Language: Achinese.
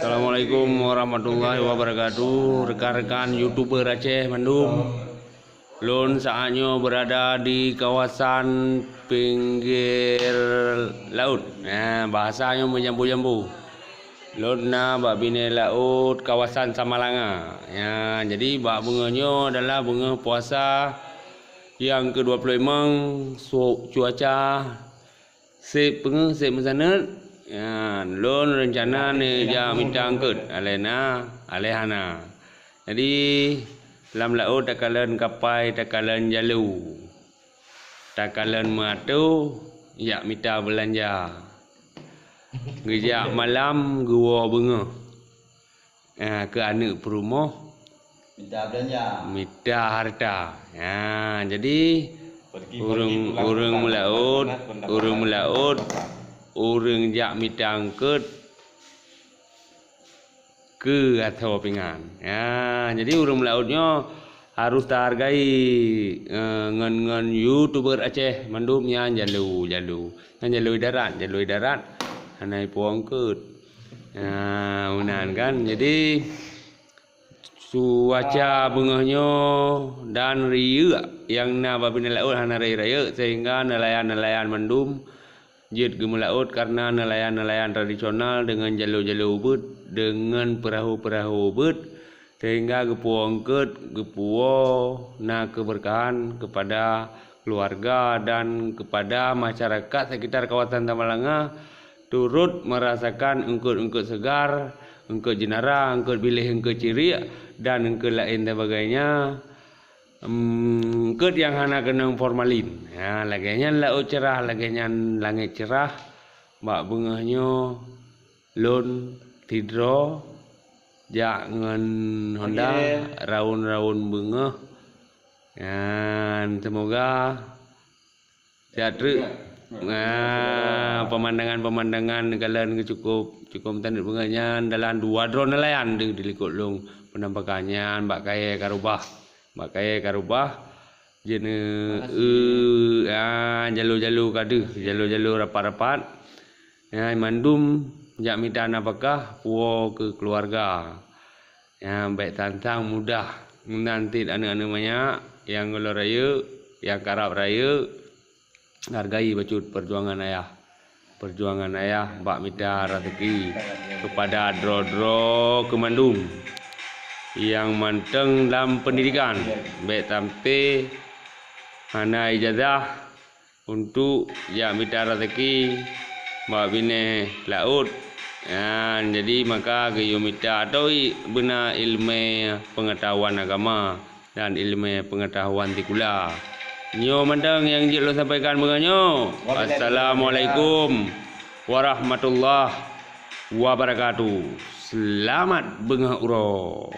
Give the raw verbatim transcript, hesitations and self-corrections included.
Assalamualaikum warahmatullahi wabarakatuh. Rekan-rekan YouTuber Aceh mandum. Lôn saat nyoe berada di kawasan pinggir laut. Nah, bahasa nyoe meujambu-jambu. Lôn na bak binéh laut kawasan Samalanga. Ya, jadi bak beungoh nyoe adalah beungoh puasa nyang keudua ploh limong, su-, cuaca sép peungeuh, sép meusaneut. Ya, lôn reuncana neujak mita eungkôt, aléh na, aléh hana. Jadi, lam laôt takalon kapai, takalon jalu, takalon meuatô, jak mita beulanja. Geujak malam, geuwoe beungoh. Ah, keu aneuk peurumoh. Mita beulanja. Mita harta. Ah, jadi, ureuëng, ureuëng meulaôt, ureuëng meulaôt, ureuëng jak mita eungkôt keu athoe pingan. Ya, jadi ureuëng meulaôt nyoe harôh tahargai, eh, ngon, ngon YouTuber Aceh mandum nyan jalu, jalu. Nyan jalu darat, jalu darat hana ipuwoe eungkôt. Nah, meunan kan. Jadi, cuaca beungoh nyoe dan riyeuk nyang na bak binéh laôt hana rayeuk-rayeuk, sehingga neulayan-neulayan mandum jeuet geumeulaôt karena neulayan-neulayan tradisional deungon jalu-jalu ubeuet, deungon peurahô-peurahô ubeuet, sehingga geupuwoe eungkôt, geupuwoe na keberkahan kepada keluarga dan kepada masyarakat sekitar kawasan Samalanga turut merasakan eungkôt-eungkôt segar, eungkôt jeunara, eungkôt biléh, eungkôt ciriek, dan eungkôt laén sebagainya. Em, eungkôt nyang hana keunong formalin. Ya, lagée nyan laôt cerah, lagée nyan langét cerah. Bak beungoh nyoe lôn sidroe jak ngon Honda raun-raun beungoh. Dan semoga sehat treuk. Nah, pemandangan-pemandangan kalon cukup, cukup meusaneut beungoh nyan dalam dua droe neulayan di, di likot lôn penampakan nyan bak kayée ka rubah. Bak kayée ka rubah, jeuet, eh, ah, jalu-jalu ka deuh, jalu-jalu rapat-rapat. Ya, mandum jak mita nafakah puwoe keu keuluwarga. Ya, bék tantang mudah. Meunan cit aneuk-aneuk manyak nyang gohlom rayeuk, nyang karab rayeuk, hargai bacut peujuangan ayah. Peujuangan ayah bak mita raseuki keupada droe-droe keumandum nyang mantong lam peundidikan. Bék sampoe hana ijazah untuk jak mita raseuki bak binéh laôt. Nyan, jadi maka geuyue mita atau i-, beuna iéleumé peungeutahuan agama dan iéleumé peungeutahuan sikula. Nyoe mantong nyang jeuet lôn sampaikan beungoh nyoe. Wassalamualaikum warahmatullahi wabarakatuh. Seulamat beungoh uroe.